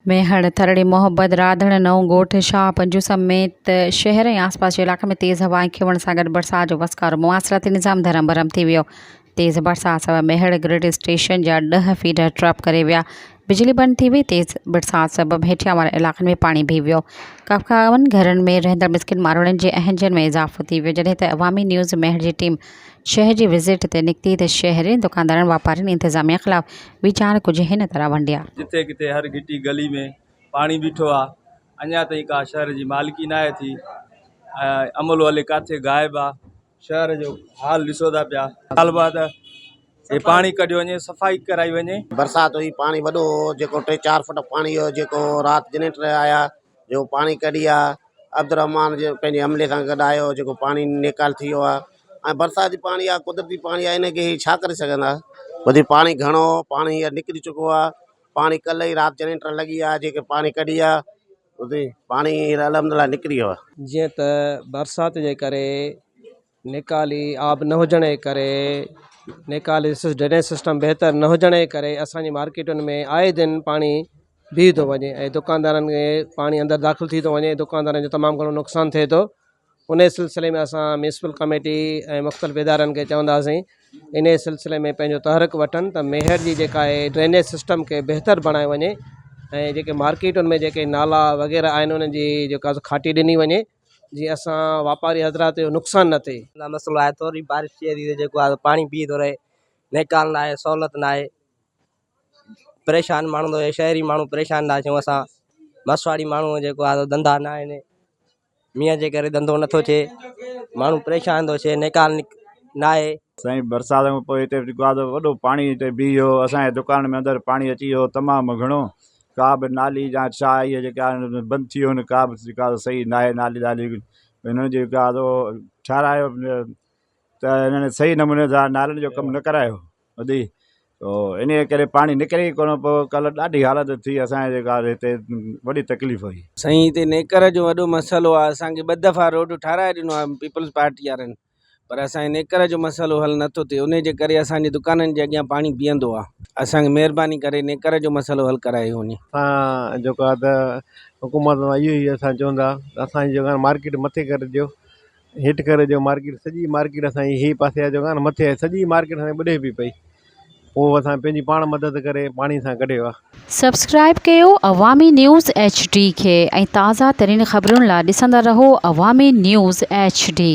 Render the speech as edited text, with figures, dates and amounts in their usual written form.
ميهڙ، ٿرڙي محبت، راڌڻ، نئون ڳوٺ، شاهه پنجو سميت شهر ۽ آسپاس جي علائقن ۾ تيز هوا ۽ کنوڻ سان گڏ برسات جو وسڪارو مواصلاتي نظام درهم برهم ٿي ويو. تيز برسات سبب ميهڙ گرڊ اسٽيشن جا ڏهه فيڊر ٽرپ ڪري ويا، بجلي بند ٿي وئي، تيز برسات سبب هيٺيان وارن علائقن ۾ پاڻي بيهي ويو، ڪفڪاون گهرن ۾ رهندڙ مسڪين ماروئڙن جي اهنجن ۾ اضافو ٿي ويو، جڏهن ته عوامي نيوز ميهڙ جي ٽيم شهر جي وزٽ تي نڪتي ته شهرين، دڪاندارن، واپارين انتظاميا خلاف ويچار ڪجهه هن طرح ونڊيا. جتي ڪٿي هر گهٽي گلي ۾ پاڻي بيٺو آ اڃا تائين ڪا شهر جي مالڪي ناهي ٿي ۽ عملو الائي ڪاٿي غائب آ شهر جو حال ڏسو ٿا پيا مطالبو آ ته هي پاڻي ڪڍيو وڃي صفائي ڪرائي وڃي. برسات هئي پاڻي وڏو هو جيڪو ٽي چار فوٽ پاڻي هو جيڪو رات جنريٽر آيا جو پاڻي ڪڍي آ عبدالرحمان جي پنهنجي عملي سان گڏ آيو جيڪو پاڻي نيڪال ٿي ويو آ ۽ برساتي پاڻي آ قدرتي پاڻي آ ان کي هي ڇا ڪري سگهندا وڌيڪ پاڻي گهڻو هو پاڻي هينئر نڪري چڪو آ پاڻي ڪلهه ئي رات جنريٽر لڳي آ جيڪي پاڻي ڪڍي آ اتي پاڻي هينئر الحمدلله نڪري ويو آ. جيئن ته برسات جي ڪري نيڪالي آب نه هجڻ جي ڪري نيڪالي ڊرينيج سسٽم بهتر نه هجڻ جي ڪري اسان جي مارڪيٽن ۾ آئي دن پاڻي بيهي ٿو وڃي ۽ دڪاندارن کي پاڻي اندر داخل ٿي ٿو وڃي دڪاندارن جو تمام گهڻو نقصان ٿئي ٿو انهي سلسلي ۾ اسان ميونسپل ڪميٽي ۽ مختلف ادارن کي چونداسين انهي سلسلي ۾ پنهنجو تحرڪ وٺن ته ميهڙ جي جيڪا آهي ڊرينيج سسٽم کي بهتر بڻايو وڃي ۽ جيڪي مارڪيٽن ۾ جيڪي نالا وغيره آهن انهن جي جيڪا سو کاٽي ڏني وڃي جيئن اسان واپاري حضرات جو نقصان نه ٿئي. نه مسئلو آهي ٿوري بارش ٿئي ٿي ته جيڪو آهي پاڻي بيهي ٿو رهي نيڪال ناهي سهولت ناهي پريشان ماڻهو ٿو شهري ماڻهو پريشان ٿا ٿيون اسان مسواڙي ماڻهو جيڪو آهي ڌنڌا ناهن مينهن جي ڪري ڌنڌو نٿو ٿئي ماڻهو پريشان ٿو ٿئي نيڪال ناهي. سائين برسات کان پوء هتي جيڪو آهي وڏو پاڻي هتي بيهي ويو اسان جي دڪان ۾ اندر پاڻي اچي ويو تمام گهڻو ڪا به نالي يا ڇا اهي جيڪا آهن بند ٿي ويو آهن ڪا به جيڪا صحيح ناهي نالي والي هنن جيڪا آهي سو ٺهرايو ته هنن صحيح نموني سان نالين جو ڪم نه ڪرايو وڌي تو انهيء ڪري پاڻي نڪري ئي ڪونه پيو ڪلهه ڏاڍي حالت ٿي اسان جي جيڪا هتي وڏي تڪليف هئي. سائين هتي نيڪر جو وڏو مسئلو آ اسان کي ٻه دفعا روڊ ٺاراهي ڏنو آ پيپلز پارٽي وارن پر اسان جي نيڪر جو مسئلو حل نٿو ٿئي انهي جي ڪري اسان جي دڪانن جي اڳيان پاڻي بيهندو آ اسان کي مهرباني ڪري نيڪر جو مسئلو حل ڪرايو وڃي. اسان جيڪو آ ته حڪومت مان اهو ئي اسان چوندا ته اسان جي جيڪا مارڪيٽ مٿي ڪري ڏيو هيٺ ڪري جو مارڪيٽ سڄي مارڪيٽ اسان جي هي پاسي آهي جيڪا نه مٿي آهي سڄي مارڪيٽ اسان جي ٻڏي پئي پئي پوء اسان پنهنجي پاڻ مدد ڪري پاڻي سان ڪڍيو آهي. سبسڪرائيب ڪيو عوامي نيوز ايڇ ڊي کي ۽ تازه ترين خبرن لا ڏسندا رهو عوامي نيوز ايڇ ڊي.